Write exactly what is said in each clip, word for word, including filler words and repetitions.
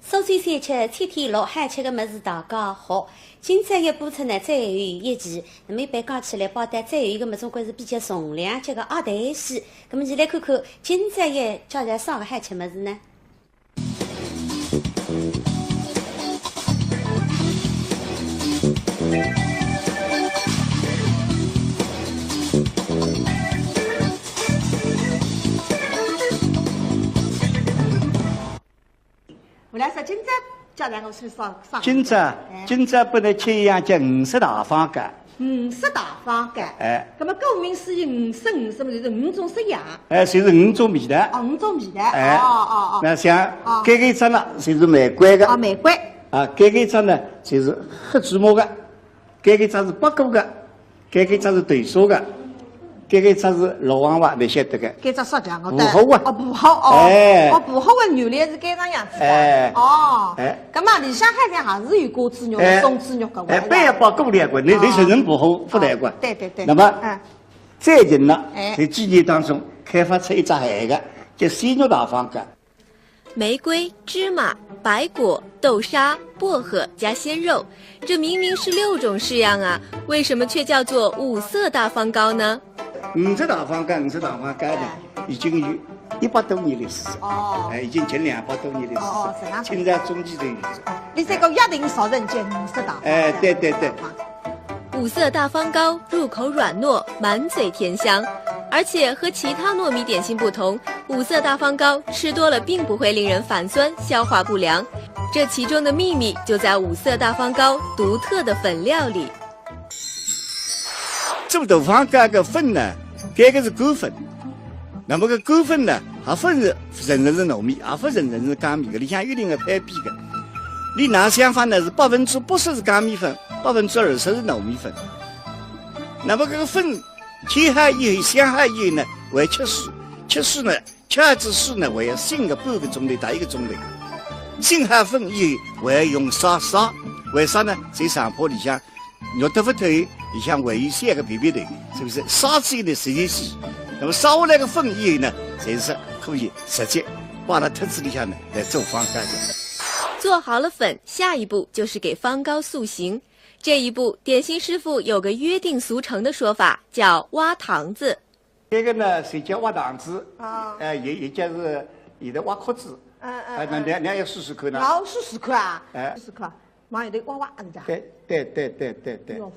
苏州小吃七天乐，好吃个物事大家好。今朝要播出呢，最后一期，那么一般讲起来，包括最后一个物事，总归是比较重量级个鸭蛋戏。那么，伲来看看今朝要介绍啥个好吃物事呢？ 我来说，今朝叫咱我是上上。今朝，哎。今朝拨㑚吃一样叫五色大方糕。五色大方糕。哎。那么顾名思义，五色，五色嘛，就是五种色呀。哎，就是五种味道。哦，五种味道。哎。哦，哦，哦。那像哦。搿个一只呢，就是玫瑰个。哦，玫瑰。啊，搿个一只呢，就是黑芝麻个。 搿个只是八股个，搿个只是豆沙个，搿个只是老黄瓜，侬晓得个。搿只啥讲？我无花果啊。哦，无花果哦。哎。哦，无花果原来是搿能样子的。哎。哦。哎。葛末里向好像还是有瓜子肉、哎。松子肉搿哎，个。不要包过两个，侬，侬哦。承认无花果，勿来个。哦，对对对。那么，嗯。最近呢，哎。在几年当中开发出一只新个，叫鲜肉大方糕。 玫瑰、芝麻、白果、豆沙、薄荷加鲜肉，这明明是六种式样啊，为什么却叫做五色大方糕呢？五色大方糕，五色大方糕呢，已经有一百多年历史。哦。哎，已经近两百多年历史。哦，哦，是啊。清朝中期就有了。你这个约定俗成叫五色大方糕。哎，对对对。 五色大方糕入口软糯，满嘴甜香，而且和其他糯米点心不同，五色大方糕吃多了并不会令人反酸、消化不良。这其中的秘密就在五色大方糕独特的粉料里。做大方糕个粉呢，搿个是干粉。 那么搿干粉呢，也勿是纯纯是糯米，也勿是纯纯是糠米，搿里向有点个配比个。伊哪想法呢？是百分之八十是糠米粉，百分之二十是糯米粉。那么搿个粉汫好以后，醒好以后呢，还吃水，吃水呢，吃好仔水呢，还要醒个半个钟头到一个钟头。醒好粉以后，还要用筛筛，为啥呢？在上泡里向 肉得勿透，里向还有些个皮皮头，是不是？筛仔呢，洗一洗，那么筛下来个粉以后呢，才是可以直接摆辣托子里向呢，来做方糕个。做好了粉，下一步就是给方糕塑形。这一步，点心师傅有个约定俗成的说法，叫挖糖子。 搿个呢，侪叫挖糖子，啊。哎，也，也就是现在挖壳子。嗯，嗯，哎，那，嗯。侬，侬也试试看呢。我试试看啊，哎。试试看，往里头挖挖，是吧？对，对，对，对，对，对。哟。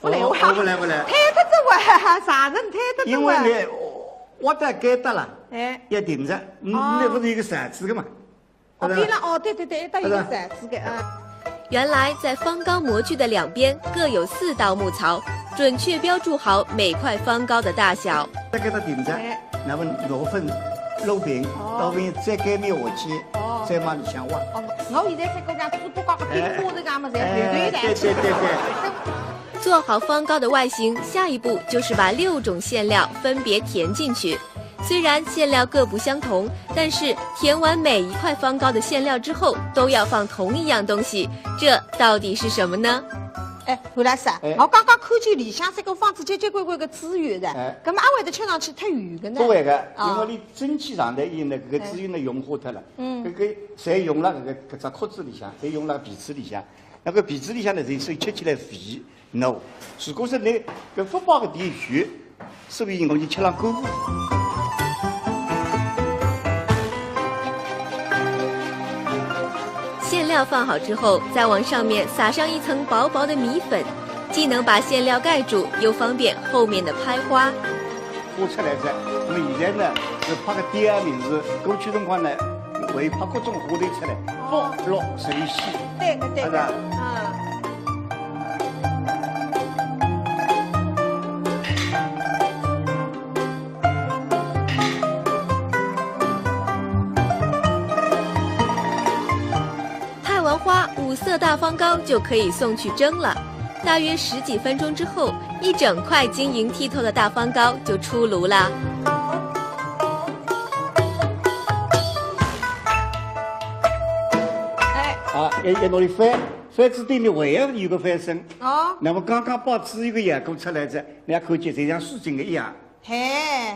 勿来哇。哦，勿来，勿来。推脱仔哇，啥人推脱仔哇？因为呢，挖到该搭了，哎。要停着，嗯，哦。那不是一个绳子的嘛。 哦，对了，哦，对对对，一道一个色子个啊。原来在方糕模具的两边各有四道木槽，准确标注好每块方糕的大小。搿个搭停着，哎。那么拿粉弄平，哦。弄平再盖面下去，哦。再往里向挖。哦，我现在才刚刚只不过个平铺这个么，侪哎，对对对对对对。做好方糕的外形，下一步就是把六种馅料分别填进去。 虽然馅料各不相同，但是填完每一块方糕的馅料之后，都要放同一样东西，这到底是什么呢？哎，吴老师啊，哎。我刚刚看见里向这个放仔结结棍棍个猪油的，哎。葛末阿会得吃上去忒油个呢？勿会个，啊。因为伊蒸汽上来以后呢，搿个猪油呢，哎。融化脱了，嗯。搿个侪融了搿个，搿只壳子里向，侪融了皮子里向，那个皮子里向呢，就所以吃起来肥。 喏，如果是侬搿勿包个底油，所以我就吃了干货。馅料放好之后，再往上面撒上一层薄薄的米粉，既能把馅料盖住，又方便后面的拍花。 花出来哉。那么现在呢，是拍个点啊名字，过去辰光呢，会拍各种花头出来，哦。福禄寿喜，对个，对个，是吧？嗯。拍完花，五色大方糕就可以送去蒸了。 大约十几分钟之后，一整块晶莹剔透的大方糕就出炉啦。哎。啊，要，要拿伊翻，翻仔对面还要有个翻身。哦。那么刚刚包仔一个圆鼓出来哉，侬看见就像水晶个一样。嘿。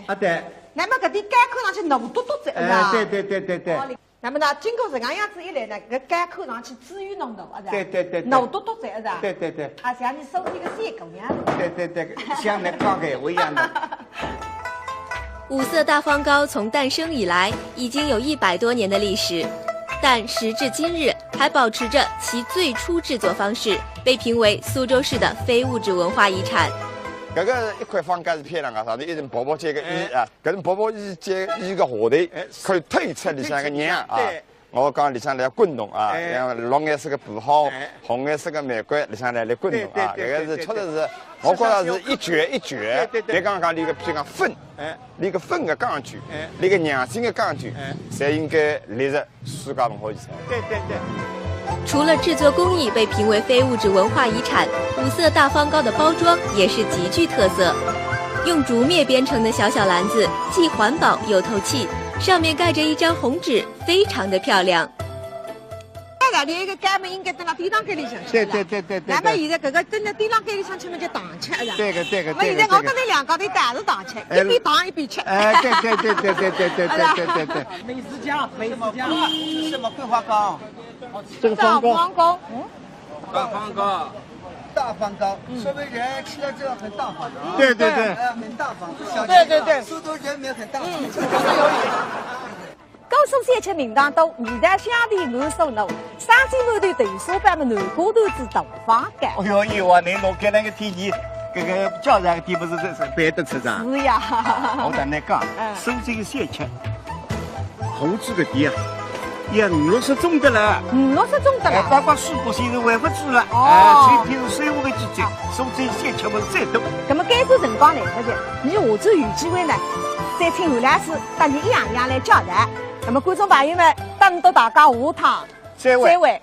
啊，对。那么搿点糕看上去糯嘟嘟哉，哎，是吧？对，对，对，对，对。哦，那么呢，经过这个样子一来呢，搿该看上去资源浓度啊，是吧？对对对对。浓笃笃哉，是吧？对对对。啊，像你手里个小姑娘。对对对，像你讲个闲话一样的。五色大方糕从诞生以来已经有一百多年的历史，但时至今日还保持着其最初制作方式，被评为苏州市的非物质文化遗产。搿个一块方糕是漂亮啊，上头一层薄薄煎个衣啊，搿层薄薄衣煎衣个下头，可以透出里向个娘啊。对。我讲里向来滚动啊，哎像绿颜色个葡萄哎，红颜色个玫瑰，里向来来滚动啊，对对对搿个是对对确实是，我觉着是一绝一绝。对对对别讲讲伊个譬如讲粉，哎伊个粉个讲究哎，伊个娘心个讲究哎，侪应该列入世界文化遗产。对对对。除了制作工艺被评为非物质文化遗产，五色大方糕的包装也是极具特色。用竹篾编成的小小篮子，既环保又透气，上面盖着一张红纸，非常的漂亮。那个，你一个干么应该等到地浪间里向去对了。对对对对。那么现在搿个等到地浪间里向去么就糖吃了。对个对个那么现在我等你两家头带着糖吃，哎一边糖一边吃。哎，对对对对对对对对对对对。美食家，美食家。什么桂花糕？这个方糕，方糕，嗯，大方糕。大方糕，说明人吃了之后很大方。对对对。哎，很大方，小对对对苏州人民很大方。高速三吃名堂多，味道香甜满手路，生煎馒头豆沙包么南瓜团子大方糕。哎呦，有啊，侬侬搿两个天气，搿个叫啥个地方是是是背得出场。是呀，我跟侬讲嗯，苏州小吃，好吃个店啊，要五六十种的了。五六十种的哎，啦。包括水果现在还勿止了，哦哎，所以平时水果个季节，苏州小吃么最多。那么该段辰光来勿及，伲下次有机会呢，再请韩老师搭伲一样一样来介绍。那么观众朋友们，等到大家下趟再会再。会。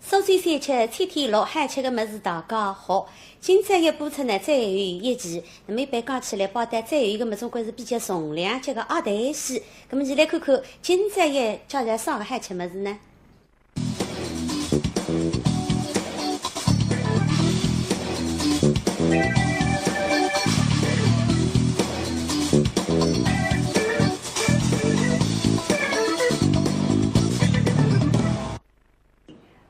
苏州小吃七天六，好吃个物事大家好。今朝要播出呢，最后一期，那么一般讲起来，包括最后一个物事，总归是比较重量级个鸭蛋戏。那么伲来看看，今朝要介绍啥个好吃物事呢？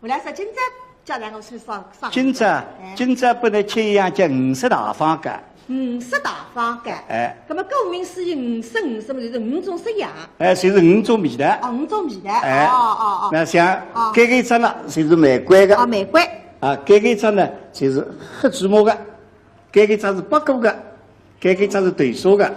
吴老师，今朝介绍我是啥啥？今朝哎今朝拨侬吃一样叫五色大方糕。五色大方糕。哎。那么顾名思义，五色五色么就是五种色呀。哎，就是五种味道。哦，五种味道。哎，哦哦哦。那像哦搿个一只呢，就是玫瑰个。哦，玫瑰。啊，搿个一只呢，就是黑芝麻个，搿个一只是八果个，搿个一只是豆沙个，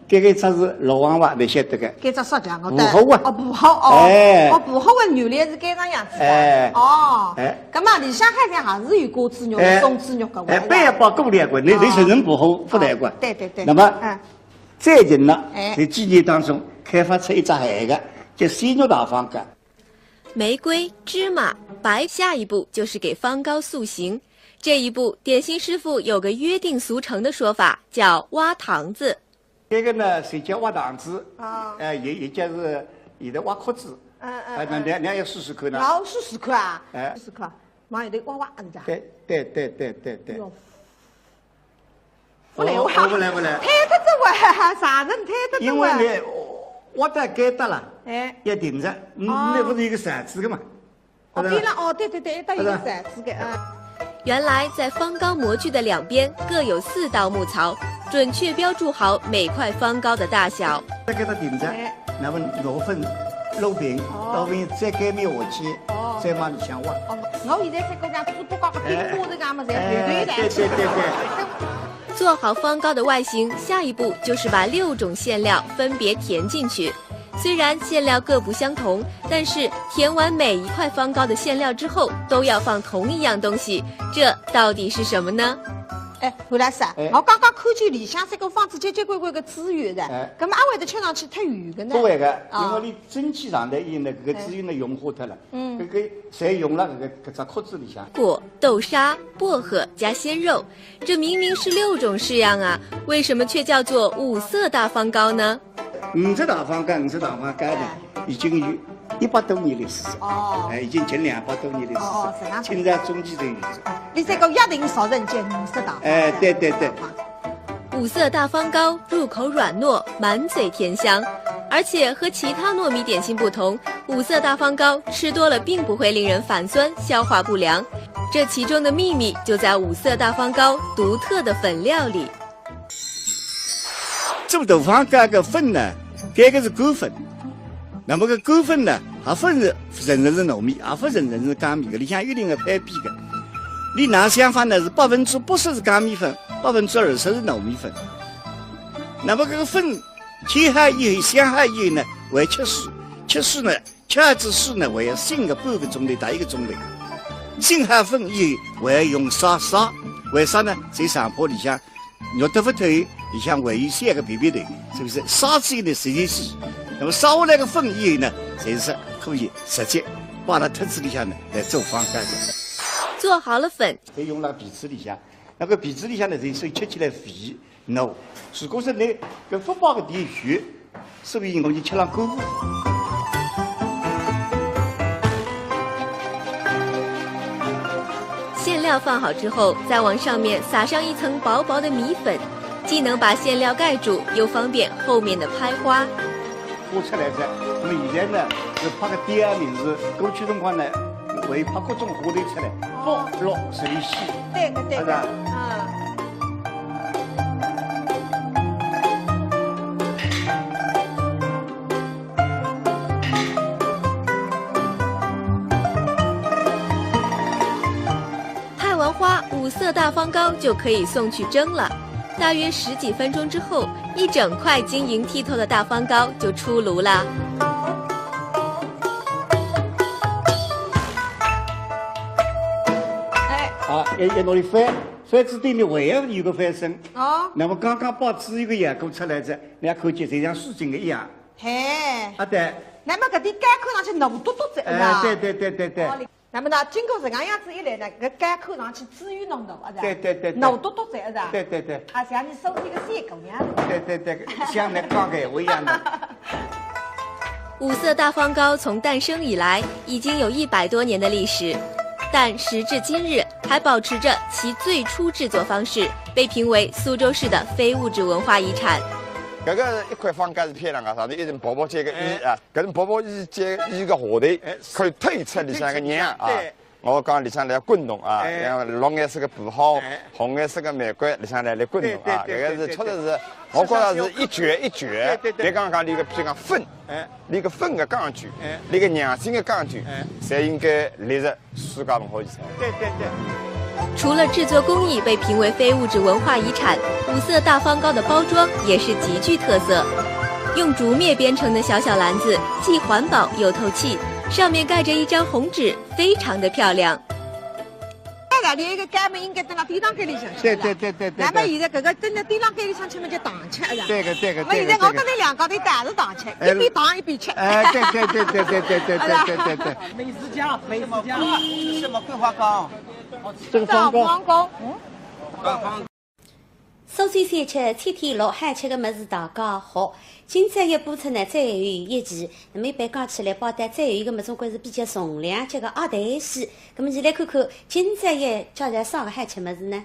搿个一只是老黄瓜，侬晓得个。搿只啥讲个？薄荷啊哦，薄荷哦。哎哦，薄荷个原来是搿能样子的。哎哦。哎。那么里向好像还是有果子肉、哎松子肉个味道。哎，板要包裹两个，侬侬承认薄荷勿来个。对对对。那么嗯。最近呢哎，在几年当中开发出一只海个，叫鲜肉大方糕。玫瑰、芝麻、白，下一步就是给方糕塑形。这一步，点心师傅有个约定俗成的说法，叫挖糖子。这个呢是叫挖糖子，啊哎，也也就是现在挖壳子，嗯嗯哎，那嗯。你你也试试看呢。我试试看啊。哎试试看，往里头挖挖，是吧？对对对对对对。哟。勿来哇。哦，勿来勿来。推脱仔哇，啥人推脱仔哇？因为呢，挖到该搭了，哎。要停着，嗯，哦那不是一个绳子的嘛？哦，对吧边浪哦，对对对，一道有个对吧绳子个啊。原来在方糕模具的两边各有四道木槽，准确标注好每块方糕的大小。再给它停着哎，那么拿粉弄平，哦弄平再盖面下去哦，再往里向挖。哦，我现在才搿样子不搞个拼过这个么，才哎，对对对对对对。做好方糕的外形，下一步就是把六种馅料分别填进去。虽然馅料各不相同，但是填完每一块方糕的馅料之后，都要放同一样东西，这到底是什么呢？哎，吴老师啊哎，我刚刚看见里向这个放子结结棍棍个资源的，哎那么阿会得吃上去太油个呢？不会的，啊因为你蒸汽上头以后呢，搿个资源呢融化脱了，嗯搿个侪融了搿个搿只壳子里向。果、豆沙、薄荷加鲜肉，这明明是六种式样啊，为什么却叫做五色大方糕呢？五色大方糕，五色大方糕呢，已经有一百多年历史了，哦哎，已经近两百多年历史哦是啊了，清朝中期就有了。你这个一定少人见五色大方糕。哎，对对对。五色大方糕入口软糯，满嘴甜香。而且和其他糯米点心不同，五色大方糕吃多了并不会令人反酸、消化不良。这其中的秘密就在五色大方糕独特的粉料里。做大方糕个粉呢，搿个是干粉。那么搿干粉呢，也勿是纯纯是糯米，也勿纯纯是粳米个，里向有点个配比个。伊哪想法呢？是百分之八十是粳米粉，百分之二十是糯米粉。那么搿个粉 汏好以后，醒好以后呢，还要汏水。汏水呢，汏仔水呢，还要醒个半个钟头到一个钟头。醒好粉以后，还要用筛筛，为啥呢？在上铺里向，肉得勿透，里向还有三个别别头，是勿是？筛仔呢，洗洗洗。那么筛下来个粉以后呢，才是可以直接摆辣托子里向呢，来做方糕个。做好了粉，再用辣皮子里向，那个皮子里向呢，就所以吃起来肥。 喏，如果说侬搿勿摆个点油，所以我就吃了苦。馅料放好之后，再往上面撒上一层薄薄的米粉，既能把馅料盖住，又方便后面的拍花。 花出来哉。那么现在呢，是拍个点啊，名字。过去辰光呢，会拍各种花头出来，福、禄、寿、喜，对个对个，是吧？啊。拍完花，五色大方糕就可以送去蒸了。大约十几分钟之后，一整块晶莹剔透的大方糕就出炉啦。哎，啊，要要拿伊翻，翻仔对面还要有个翻身。哦，那么刚刚摆仔一个圆锅出来哉，侬看见就像水晶个一样。嘿，啊，对，那么搿点糕看上去糯嘟嘟哉，是哎，吧？对对对对对。哦。那么呢，经过搿能样子一来呢，搿糕看上去滋味浓浓，是吧？对对对对糯嘟嘟哉，是吧？对对对。啊，像侬手里个小姑娘。对对对，像侬讲个闲话一样的。五色大方糕从诞生以来已经有一百多年的历史，但时至今日还保持着其最初制作方式，被评为苏州市的非物质文化遗产。搿个一块方糕是漂亮个，上头一层薄薄煎个衣啊，搿层薄薄衣煎衣个下头，可以透出里向个娘啊。我讲里向来滚动啊，像绿颜色个葡萄，红颜色个玫瑰，里向来来滚动啊，搿个是确实是，我觉着是一绝一绝。别讲讲伊个，譬如讲粉，伊个粉个讲究，伊个娘心个讲究，侪应该列入世界文化遗产。对对对。除了制作工艺被评为非物质文化遗产，五色大方糕的包装也是极具特色，用竹篾编成的小小篮子，既环保又透气，上面盖着一张红纸，非常的漂亮。哎，那侬一个糕么应该蹲辣低档间里向吃的。对对对对对。那么现在搿个蹲辣低档间里向吃么叫糖吃，是吧？对个对个那么现在我跟侬两家头侪是糖吃，一边糖一边吃。哎，对对对对对对对对对对。美食家，美食家。什么桂花糕？这个方糕。黄糕。苏州小吃七天乐，好吃个物事大家好。今朝要播出呢最后一期，那么一般讲起来，包括最后一个物事，总归是比较重量级个鸭蛋戏。那么，侬来看看，今朝要介绍啥个好吃物事呢？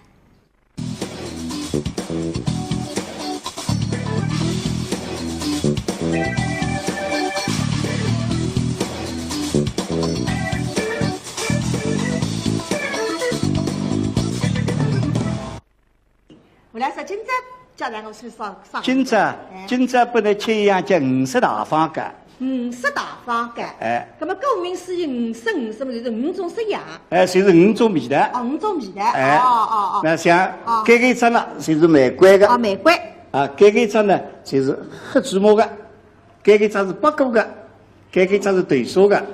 我来说，今朝叫咱我是上上。今朝，今朝拨侬吃一样叫五色大方糕。五色大方糕。哎。那么顾名思义，五色五色么就是五种色呀。哎，就是五种味道。哦，五种味道。哎。哦哦哦。那像搿个一只呢，就是玫瑰个。啊，玫瑰。啊，搿个一只呢，就是黑芝麻个。搿个一只是八角个。 搿个只是豆沙个，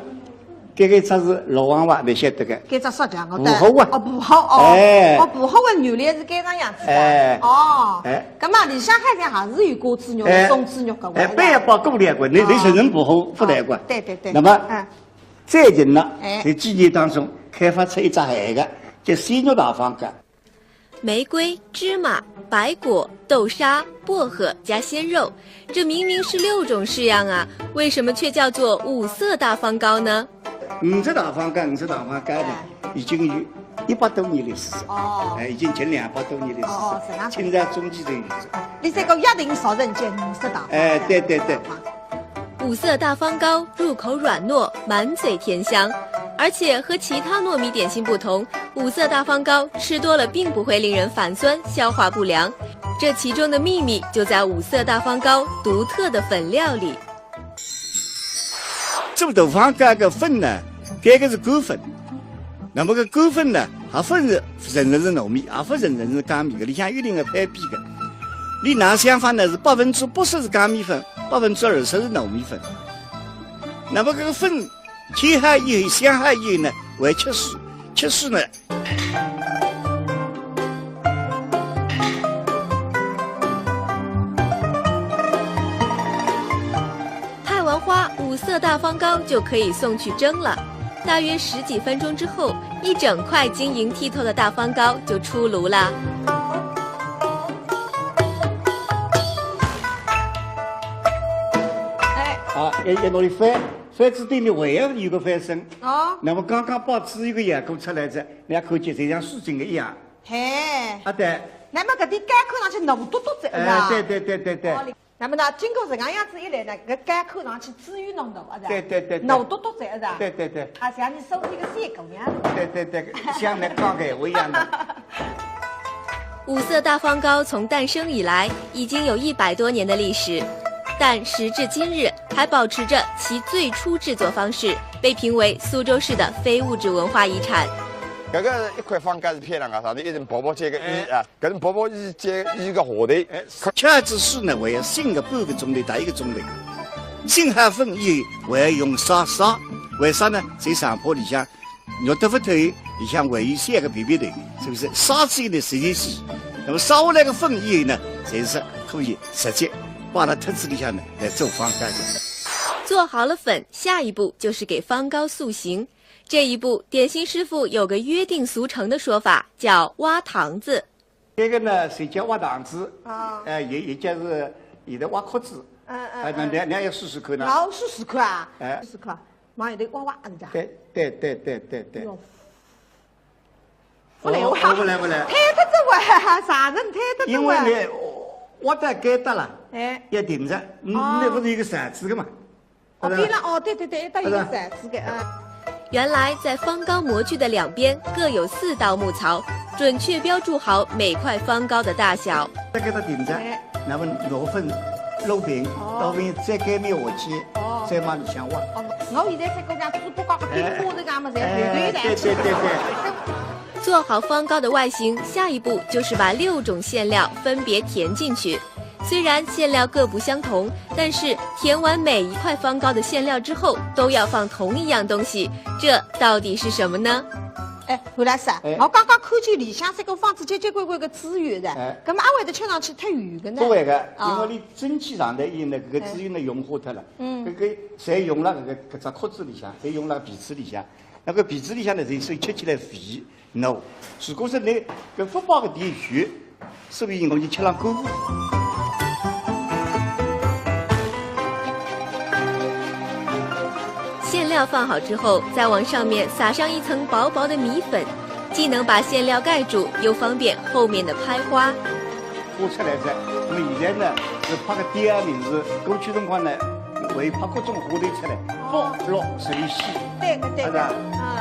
搿个只是老王八，侬晓得个。搿只啥讲？布荷啊。哦，布荷哦。哎。哦，布荷个原来是搿能样子的。哎。哦。哎。搿么里向还是还是有果子肉、哎。松子肉搿哎，个。板要包过来个，侬侬承认布荷勿来个。对对对。那么嗯。最近呢，哎。在几年当中开发出一只海个，叫鲜肉大方糕。 玫瑰、芝麻、白果、豆沙、薄荷加鲜肉，这明明是六种式样啊，为什么却叫做五色大方糕呢？五色大方糕，五色大方糕呢，已经有一百多年历史了。哦。哎，已经近两百多年历史了。哦，是啊。清朝中期就有了。你这个约定俗成叫五色大方糕。哎，对对对。五色大方糕入口软糯，满嘴甜香，而且和其他糯米点心不同，五色大方糕吃多了并不会令人反酸、消化不良。这其中的秘密就在五色大方糕独特的粉料里。做大方糕个粉呢，搿个是干粉，那么搿干粉呢，也勿是纯纯是糯米，也勿是纯纯是糠米个，里向有一定个配比个。伊哪想法呢？是百分之八十是糠米粉，百分之二十是糯米粉。 那么搿个粉汏好以后，香好以后呢，还要吃水，吃水呢。拍完花，五色大方糕就可以送去蒸了。大约十几分钟之后，一整块晶莹剔透的大方糕就出炉了。哎，好，要要拿伊翻，翻至底里还要有个翻身。哦，那么刚刚爆出一个效果出来着，你要看见就像水晶个一样。嘿，啊，对，那么搿点糕看上去糯嘟嘟着，是哎，吧？对对对对对。哦，那么呢，经过这个样子一来呢，搿糕看上去滋味浓浓，是吧？对对对对糯嘟嘟着，是吧？对对对。啊，像你手里个小姑娘。对对对，像那刚才我一样的。五色大方糕从诞生以来已经有一百多年的历史，但时至今日还保持着其最初制作方式，被评为苏州市的非物质文化遗产。搿个一块方糕是漂亮啊，上头一层薄薄煎个衣啊，搿层薄薄衣煎衣个下头，哎，吃仔水呢，还要醒个半个钟头到一个钟头。醒好粉以后，还要用筛筛，为啥呢？在上铺里向，肉得勿透，里向还有些个皮皮头，是不是？筛仔呢，洗一洗，那么筛下来个粉以后呢，才是可以直接摆辣托子里向呢来做方糕的。做好了粉，下一步就是给方糕塑形。这一步，点心师傅有个约定俗成的说法，叫挖糖子。这个呢，是叫挖糖子，啊哎，也也就是现在挖壳子，嗯嗯哎，那嗯。你你也试试看呢？好，试试看啊，哎试试看，往里头挖挖，嗯的。对对对对对对。哟，勿来哇，哦，勿来勿来。推得着哇，啥人推得着哇？因为呢，挖到该搭了，哎，要停着，嗯，哦那不是有个绳子的嘛？哦，是吧对了，哦，对对对，一道一个是吧绳子个啊。原来在方糕模具的两边各有四道木槽，准确标注好每块方糕的大小。再给它停着哎，那么拿粉弄平，哦弄平再给面下去，哦再往里向挖。哦，我现在才讲讲，只不过个平铺这个么，才哎，对对对对对对。做好方糕的外形，下一步就是把六种馅料分别填进去。虽然馅料各不相同，但是填完每一块方糕的馅料之后，都要放同一样东西，这到底是什么呢？哎，刘老师啊哎，我刚刚看见里向这个放子结结棍棍个资源的，哎那么阿会得吃上去太油个呢？不会个，啊因为你蒸汽上头以后呢，搿个资源呢融化脱了，嗯搿个侪用了搿个搿只壳子里向，侪用了皮子里向，那个皮子里向呢，所以吃起来肥糯。如果是你搿勿包个底油，所以我就吃了干货。馅料放好之后，再往上面撒上一层薄薄的米粉，既能把馅料盖住，又方便后面的拍花。花出来噻，那么现在呢是拍个第二名字，过去辰光呢会拍各种花头出来，花落水洗，对个对个，是吧啊，